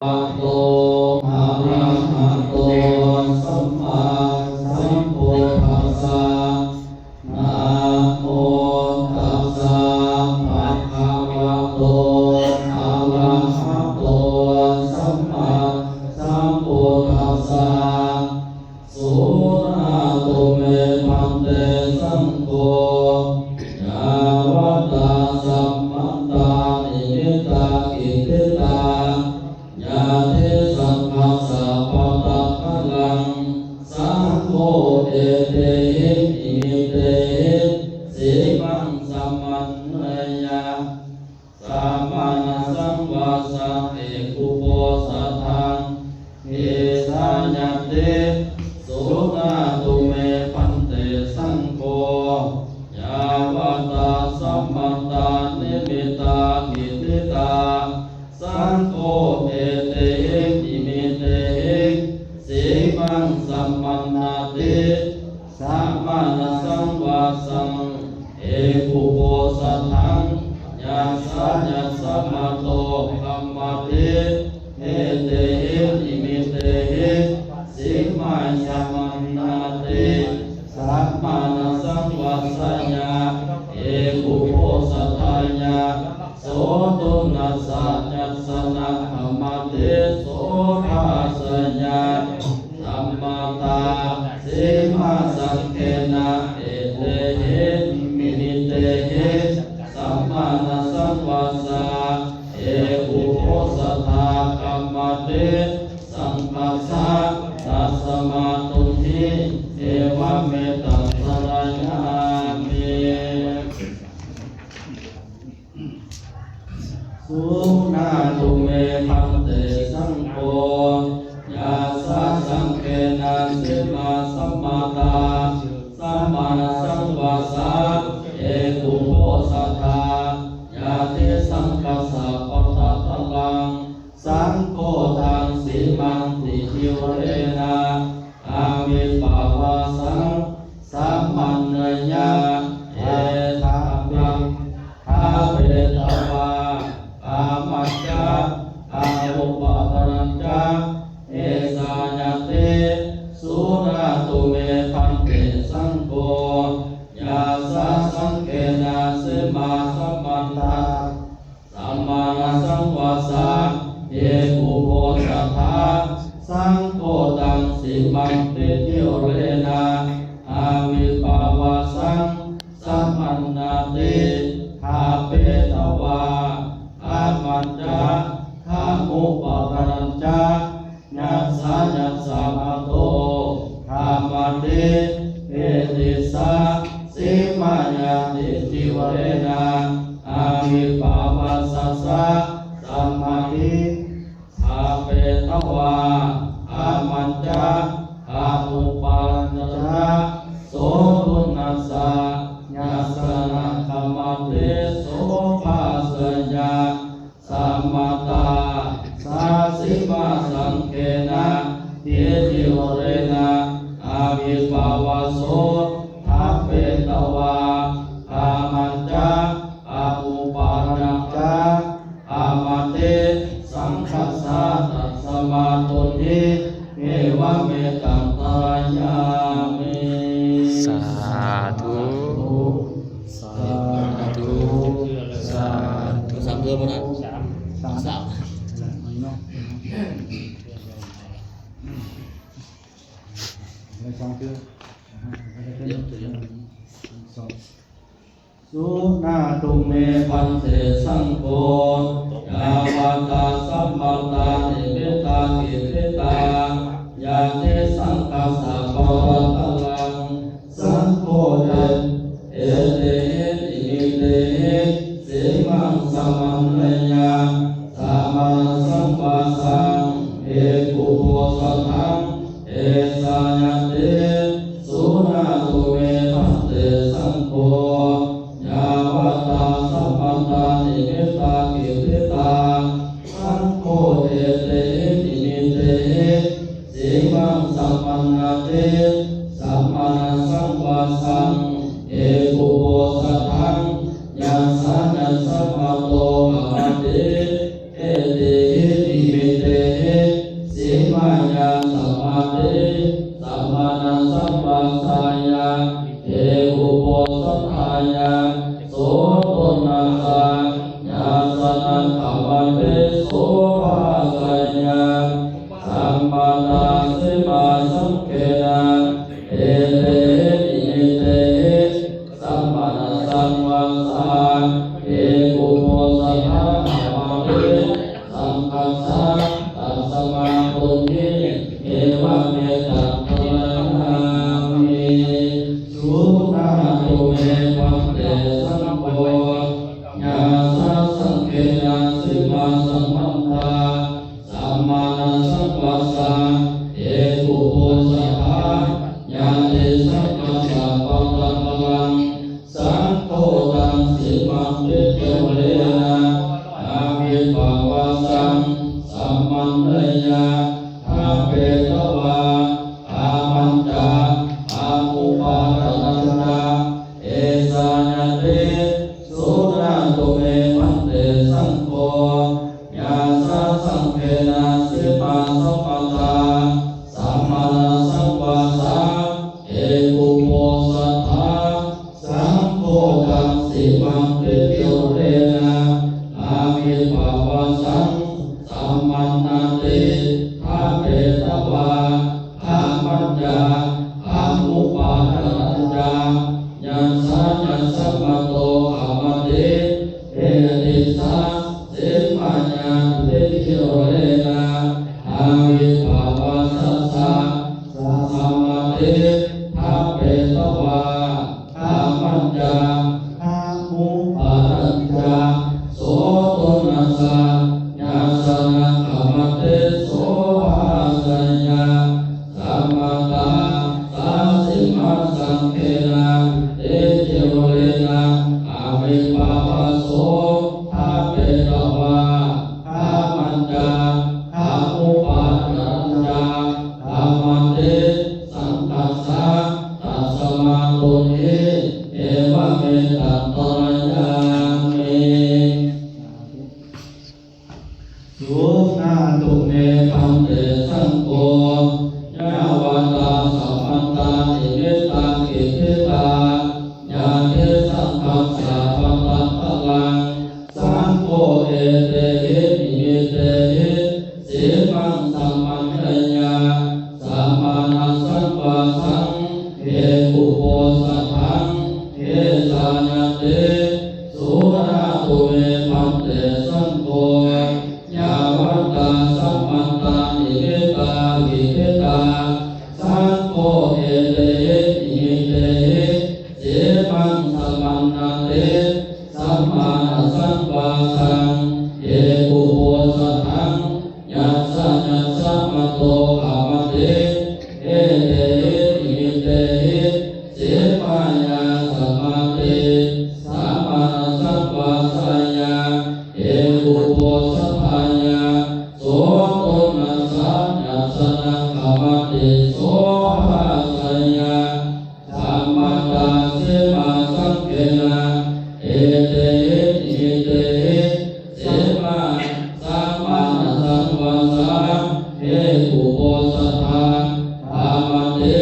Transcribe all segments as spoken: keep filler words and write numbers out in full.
Bhagavato arahato sammāsambuddhassa. Namo tassa bhagavato arahato sammāsambuddhassa. Suṇātu me bhante saṅgho, yāvatā sammatā nimittā giddhitā, ñātisaṅghassa pattakallaṃ, saṅgho etehi nimittehi sīmaṃ samanneyya, samānasaṃvāsaṃ ekuposathāṃ desayāti. Suṇātu me bhante saṅgho, yāvatā sammatā nimittā giddhitā, saṅgho etehi nimittehi sīmaṃ samannāti, samānasaṃvāsaṃ ekuposathāṃ, yassa yassa mato kamati, etehi nimittehi sīmaṃ samannāti, samānasaṃvāsāya ekuposathāya, so tuṇhassa yassa na kamati, so bhāseyya. Sammatā sīmāsaṅkhena etehi nimittehi samānasaṃvāsā ekuposathā kamati, saṅghassa tasmā tuṇhī, evametaṃ dhārayāmi. Suṇātu me bhante saṅgho, yassa saṅghena sīmā sammatā samānasaṃvāsā ekuposathā, ñātisaṅghassa pattakallaṃ, saṅgho taṃ sīmaṃ ticīvarena abhipāvāsaṃ samanneyya, etha pi thāpetvā āmantā anuppākānañca desayāti. Suṇātu me bhante saṅgho, yassa saṅghena sīmā sammatā samānasaṃvāsā ekuposathā, saṅgho taṃ sīmaṃ ticīvarena abhipāvāsaṃ samannāti, thāpetvā āmantā anuppākānañca, yassa yassa mato kamati, etissa sīmāya ticīvarena abhipāvāsassa samādhi, thāpetvā āmantā anuppākānañca, so tuṇhassa yassa na kamati, so bhāseyya. Samantā sīmāsaṅkhena ticīvarena abhipāvāso, thāpetvā āmantā anuppākānañca, amati saṅghassa tasmā tuṇhī, evametaṃ dhārayāmi. Sādhu. Sādhu. Sādhu. สาม เทอมแล้วนะ สาม สาม สาม สอง เทอม สอง Suṇātu me bhante saṅgho, yāvatā sammatā nimittā giddhitā, ñātisaṅghassa pattakallaṃ, saṅgho etehi nimittehi sīmaṃ samanneyya, samānasaṃvāsaṃ ekuposathāṃ desayāti. Suṇātu me bhante saṅgho, yāvatā sammatā nimittā giddhitā, saṅgho etehi nimittehi sīmaṃ samannāti, samānasaṃvāsaṃ ekuposathāṃ, yassa yassa mato kamati, etehi nimittehi tasmā tuṇhī, evametaṃ dhārayāmi. Suṇātu me bhante saṅgho, yassa saṅghena sīmā samantā, sammānasaṃvāsā, te kubbhū saṭhā, yadi saṅghassa pattakallaṃ, saṅgho taṃ sīmaṃ picchurena, avippavāsaṃ samanneyya, thāpetvā, āmantā, aṃ upādanañca, esā ñatti. Suṇātu me bhante saṅgho, yassa saṅghena sīmā samantā, sammānasaṃvāsā, te kubbhū saṭhā, saṅgho taṃ sīmaṃ picchurena, avippavāsaṃ samannāti, thāpetvā, āmantā, aṃ upādanañca, yassa yassa mato khamati, te disā sīmāya picchurena, avippavāsassa samāti, thāpetvā, āmantā, aṃ upādanañca, so tuṇhassa yassa na khamati, so bhāseyya. Samantā sasīmā saṅghena picchurena, avippavāso thāpetvā, āmantā, aṃ upādanañca, khamati, saṅghassa tasmā tuṇhī, evametaṃ dhārayāmi. Suṇātu me bhante saṅgho, yāvatā samantā nimittāni diṭṭhā, yadi saṅghassa pattakallaṃ, saṅgho etehi nimittehi sīmaṃ samanneyya, sammānasaṃvāsaṃ, te kubbhū saṭhā, esā ñatti. Suṇātu me bhante saṅgho, yāvatā samantā nimittāni diṭṭhā, saṅgho etehi nimittehi sīmaṃ samannāti, sammānasaṃvāsaṃ, te kubbhū saṭhā, yassa yassa mato khamati, etehi nimittehi sīmāya samāti, sammānasaṃvāsāya, te kubbhū saṭhāya, so tuṇhassa yassa na khamati, so bhāseyya. Samantā sīmā saṅghena, etehi nimittehi sīmā, sammānasaṃvāsā, te kubbhū saṭhā, khamati,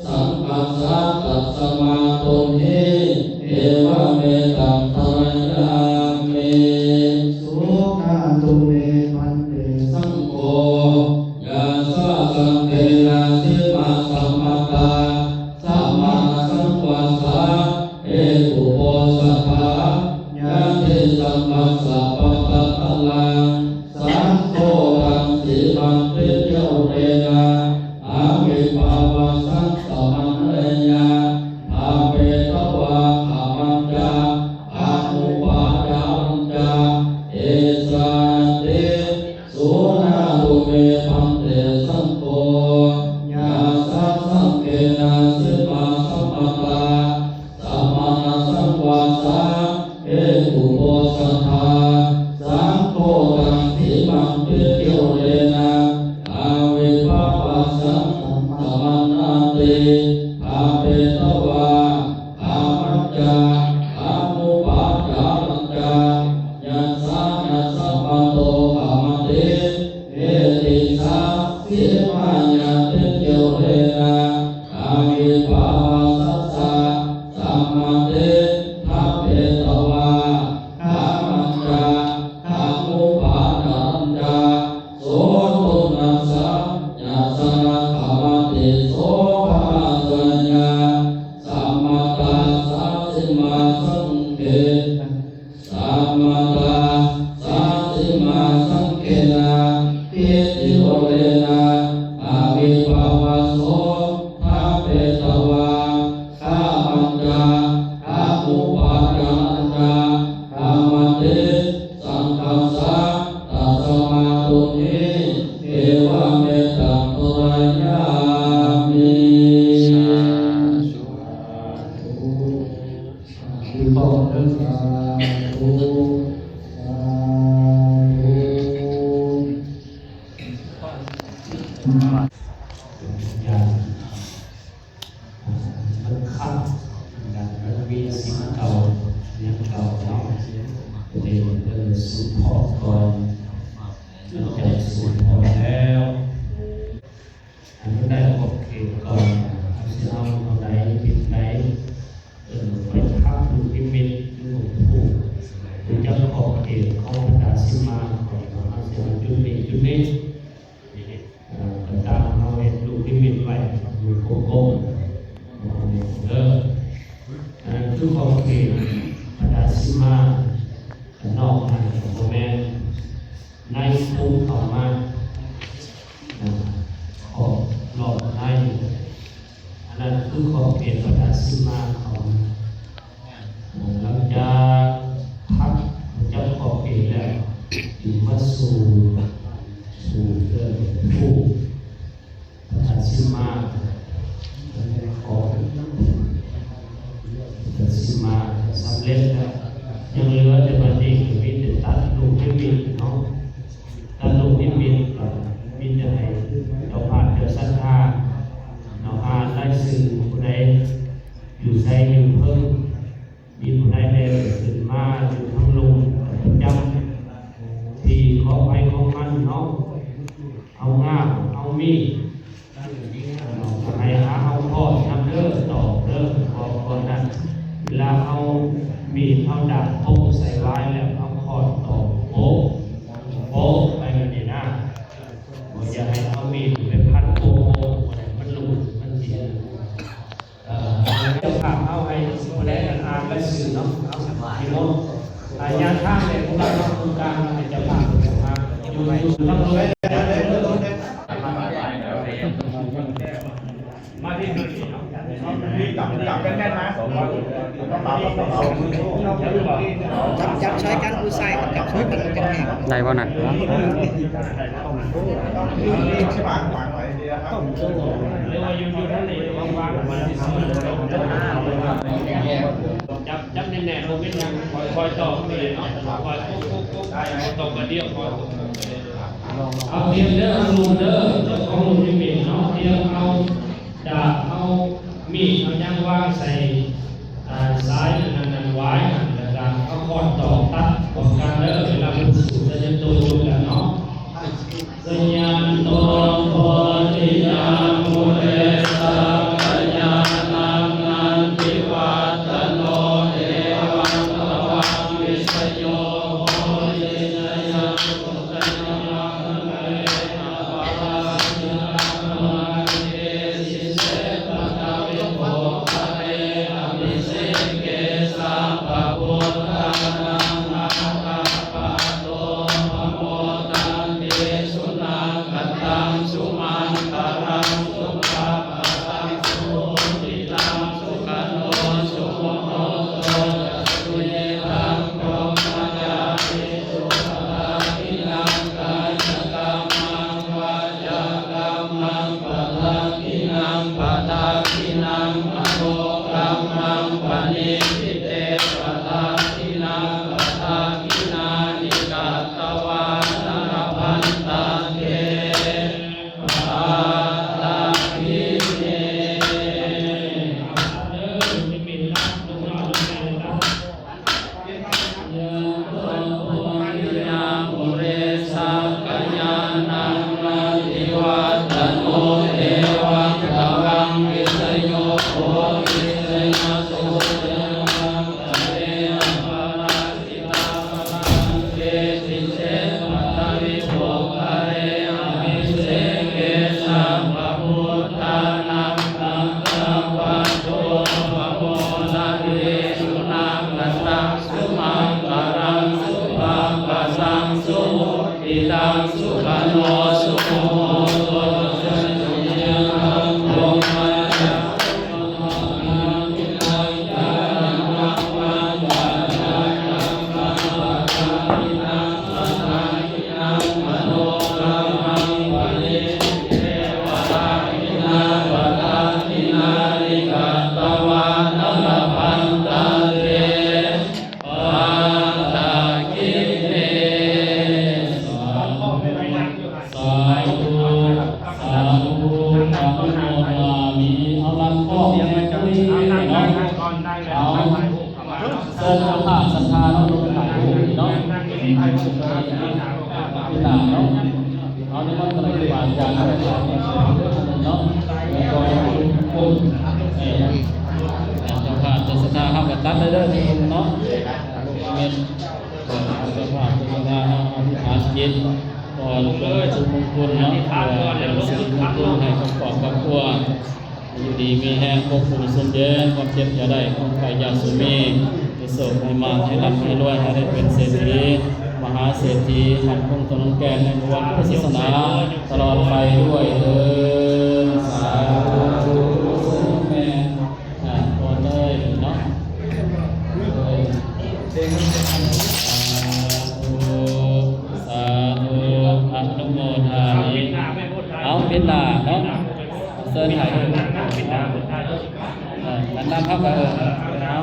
saṅghassa tasmā tuṇhī, evametaṃ dhārayāmi. Suṇātu me bhante saṅgho, yassa saṅghena sīmā samantā sammānasaṃvāsā, te kubbhū saṭhā, yadi saṅghassa pattakallaṃ, saṅgho taṃ sīmaṃ picchurena, avippavāsaṃ samanneyya, thāpetvā, āmantā, aṃ upādanañca, esā ñatti. Suṇātu me bhante saṅgho, yassa saṅghena sīmā samantā sammānasaṃvāsā, te kubbhū saṭhā, saṅgho taṃ sīmaṃ picchurena, avippavāsaṃ samannāti, thāpetvā, āmantā, aṃ upādanañca, yassa yassa mato khamati, te disā sīmāya picchurena, avippavāsassa samāti, thāpetvā, āmantā, aṃ upādanañca, so tuṇhassa yassa na khamati, so bhāseyya. Samantā sasīmā saṅghe, samantā sasīmā saṅghena, Iti vārena avippavāso thāpetvā khāmañca khamuppādañca khamati saṅghassa, tasmā tuṇhī evamettaṃ dhārayāmi. สาธุ สาธุ สาธุ ญาณ มันข้าม มันมีสิ่งเก่า ยังเก่าเนาะ เดี๋ยวเดินสู่พ่อก่อน มันจะสู่พ่อแล้ว อันนั้นได้ขอบเขตก่อน เอาสิเอาเอาไหนผิดไหน เออ ไปพักดูนิมิตดูผู้ ดูจักขอบเขตของบรรดาสิมาก่อน เอาสิเอาจุดนี้จุดนี้ เอ่อ ตามเราเห็นลูกนิมิตไว้ ลูกโกโก้ เออ อันนั้นคือขอบเขตบรรดาสิมา นอกนั้นก็บ่แม่น ในภูมิเข้ามา เอ่อ ขอบรอบใน อันนั้นคือขอบเขตบรรดาสิมาเข้ามา หลังจากพักจากขอบเขตแล้ว จึงมาสู่ สู่เรื่องผู้ประทานสิมา ของประทานสิมาสำเร็จแล้ว ยังเหลือแต่บัดนี้ก็มีแต่ตัดลูกนิมิตเนาะ ตัดลูกนิมิตก็มีแต่ให้เจ้าภาพเจ้าศรัทธา เอาอ่านรายชื่อผู้ใด อยู่ไสอยู่เพิ่ง มีผู้ใดแน่ขึ้นมาอยู่ทั้งลุมประจำที่ของไผของมันเนาะ เอาง่ามเอามีด เนาะ ให้หาเอาค้อนนำเด้อ ตอกเด้อ บอกก่อนนะ เวลาเอามีดเอาดาบโป๊ะใส่ไว้แล้วเอาค้อนตอกโป๊ะ โป๊ะไปแบบนี้นะ บ่อย่าให้เอามีดไปพันโป๊ะ โป๊ะ มันหลุด มันเสีย เอ่อ เจ้าภาพเอาให้ผู้ใดอ่านรายชื่อเนาะ เอาให้หมด อาญาทางเลย พวกเราต้องการให้เจ้าภาพเจ้าภาพอยู่ อยู่ทางโน้น มาที่นี่เนาะ จับ จับแน่นๆนะ จับ จับช่วยกัน ผู้ชายจับช่วยกัน จับแห้ง ได้บ่น่ะ เรียกว่าอยู่ อยู่ทางนี้ วางๆ มาที่สุด จับ จับแน่นๆ บ่เป็นหยัง ค่อยๆ ตอกไปเลยเนาะ ค่อยๆ ปุ๊บๆๆ ตอกกระเดี่ยว ค่อยๆ เอาเตรียมเด้อ เอาลูกเด้อ เจ้าของลูกนิมิตเนาะ เตรียมเอาดาบ เอามีด เอาหยังวางใส่ อ่า สายนั่นๆๆ ไว้ แล้วก็เอาค้อนตอกตัดพร้อมกันเด้อ เวลาเพิ่นสูบ Jayanto จบแล้วเนาะ Jayanto bodhiyā mūle sakyānaṃ nandivaḍḍhano, evaṃ tvaṃ vijayo hohi jayassu jayamaṅgale, aparājitapallaṅke sīse paṭhavipokkhare, abhiseke sabbabuddhānaṃ aggappatto pamodati. Sunakkhattaṃ สาธุ อนุโมทามิ เอา รับมอบแม่ปุ้ยเนาะ เอา เชิญเจ้าภาพศรัทธาเนาะ ลงถ่ายรูปเนาะ ที่หน้าเนาะ เอา นิมนต์ครูบาอาจารย์เนาะ แล้วก็ทุกคน เอ่อ เจ้าภาพเจ้าศรัทธา เฮาก็ตัดได้เด้อ เนาะ เอ่อ เจ้าภาพเจ้าศรัทธา เฮาอธิษฐานจิต ก่อนเปิดประชุมมงคลเนาะ เพื่อเป็นสิริมงคลให้กับครอบครัว อยู่ดีมีแฮง ควบคุมสุขเย็น ความเจ็บอย่าได้ ความไข้อย่าสุมี ให้โชคให้หมาน ให้ร่ำให้รวย ให้ได้เป็นเศรษฐี มหาเศรษฐี มั่นคงถนนแก่น ในวงพุทธศาสนา ตลอดไปด้วยเทอญ สาธุ แม่ อ่า ก่อนเลยเนาะ สาธุ สาธุ อนุโมทามิ เอา ปิดหน้าเนาะ เชิญถ่ายรูป เออ อันนั้นครับ เออ เอา